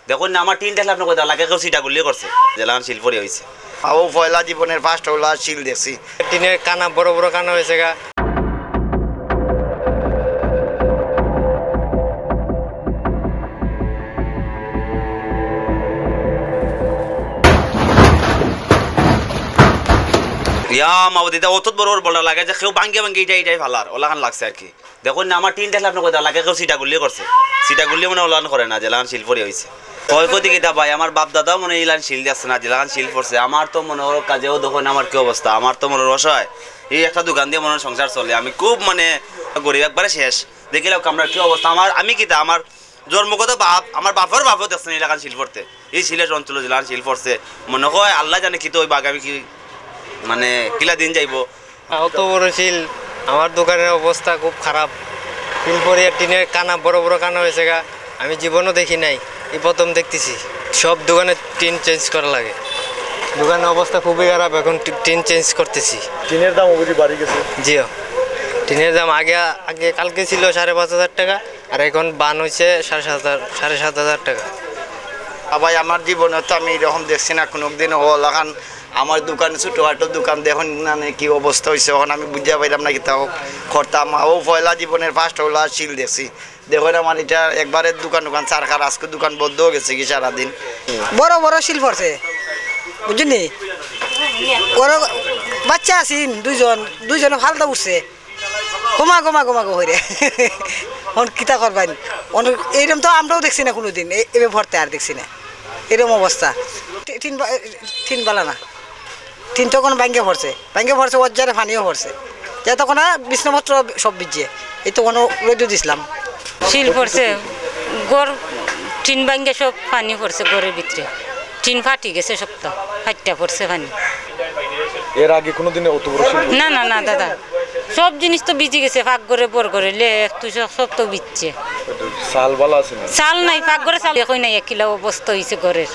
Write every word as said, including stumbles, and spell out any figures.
দেখইন না, আমার টিন দেখলে আপনে কইতা লাগে কেউ সিটাগুল্লি করছে, যেলাখান শিল পড়ি অইছে। ও পয়লা জীবনের ফার্স্ট ওলা শিল দেখছি। টিনের কানা, বড় বড় কানা অইছে গা। ইয়া মাবুদ, ইতা অত বড় বড় বলটা লাগে যে কেউ ভাঙ্গি ভাঙ্গি ইটাই ইটাই ফালার, ওলাখান লাগছে আর কি। দেখইন না, আমার টিন দেখলে আপনে কইতা লাগে কেউ সিটাগুল্লি করছে। সিটাগুল্লি মানে ওলান করে না, যেলাখান শিল পড়ি অইছে। ক্ষয়ক্ষতি কিতা ভাই, আমার বাপ দাদাও মনে অয় ইলান শিল দেখছে না, যেলাখান শিল পড়ছে। আমার তো মনে অয় কাজেও দেখইন আমার কি অবস্থা, আমার তো মনে অয় অসহায়। এই একটা দোকান দিয়া মনে অয় সংসার চলে, আমি খুব মানে গরিব, একবারে শেষ। দেখিলাও আমরার কি অবস্থা, আমার, আমি কিতা, আমার জন্মগত বাপ, আমার বাপর বাপও দেখছে না ইলাখান শিল পড়তে। এই সিলেট অঞ্চলো যেলাখান শিল পড়ছে, মনে অয় আল্লায় জানে কিতা অইবো আগামী, কি মানে কিলা দিন যাইবো। অত বড় শিল, আমার দোকানের অবস্থা খুব খারাপ। শিল পড়িয়া টিনের কানা, বড় বড় কানা অইছে গা। আমি জীবনও দেখি নাই, এই প্রথম দেখতেছি। সব দোকানে টিন চেঞ্জ করা লাগে। দোকানের অবস্থা খুবই খারাপ, এখন টি-, টিন চেঞ্জ করতেছি। টিনের দাম বুঝি বাড়ি গেছে? জিও, টিনের দাম আগে, আগে কালকে ছিল সাড়ে পাঁচ হাজার টাকা, আর এখন বান অইছে সাড়ে সাত হাজার, সাড়ে সাত হাজার টাকা। আ ভাই, আমার জীবনে তো আমি এরকম দেখছি না কোনোদিন। ওলাখান আমার দোকান, ছোটখাটো দোকান, দেখইন না নে কি অবস্থা অইছে, অখন আমি বুঝিয়া পাইলাম না কিতা করতাম। ও পয়লা জীবনের ফার্স্ট ওলা শিল দেখছি। দেখইন আমার ইটা একবারে দোকান দোকান সারখার, আজকে দোকান বন্ধ অই গেছে কি সারাদিন। বড় বড় শিল পড়ছে, বুঝছনি? ওর বাচ্চা আছইন দুইজন, দুইজনে ফালতা উঠছে। ঘুমা, ঘুমা, ঘুমা, ঘুমা কইরা। অখন কিতা করবাইন? অখন এইরকম তো আমরাও দেখছি না কোনোদিন, এ-, এভাবে পড়তে আর দেখছি না। এরকম অবস্থা। তি-, তিন বা-, তিন বালা না। তিন তো কোনো ভাঙ্গে পড়ছে। ভাঙ্গে পড়ছে, ওর জারে পানিও পড়ছে। যে তখন আর বিছনাপত্র সব ভিজে। এই তো কোনো রোদও দিছিলাম। শিল পড়ছে, ঘর টিন ভাঙ্গে সব পানি পড়ছে ঘরের ভিতরে। টিন ফাটি গেছে সব তো, ফাটিয়া পড়ছে পানি। এর আগে কোনোদিন অত বড় শিল? না, না, না দাদা, সব জিনিস তো ভিজি গেছে, পাকঘরে, বড় ঘরে, লেপ, তুষক সব তো ভিজছে। চাল বালা আছে না? চাল নাই, পাকঘরে চাল, দেখইন না কিলা অবস্থা অইছে ঘরের।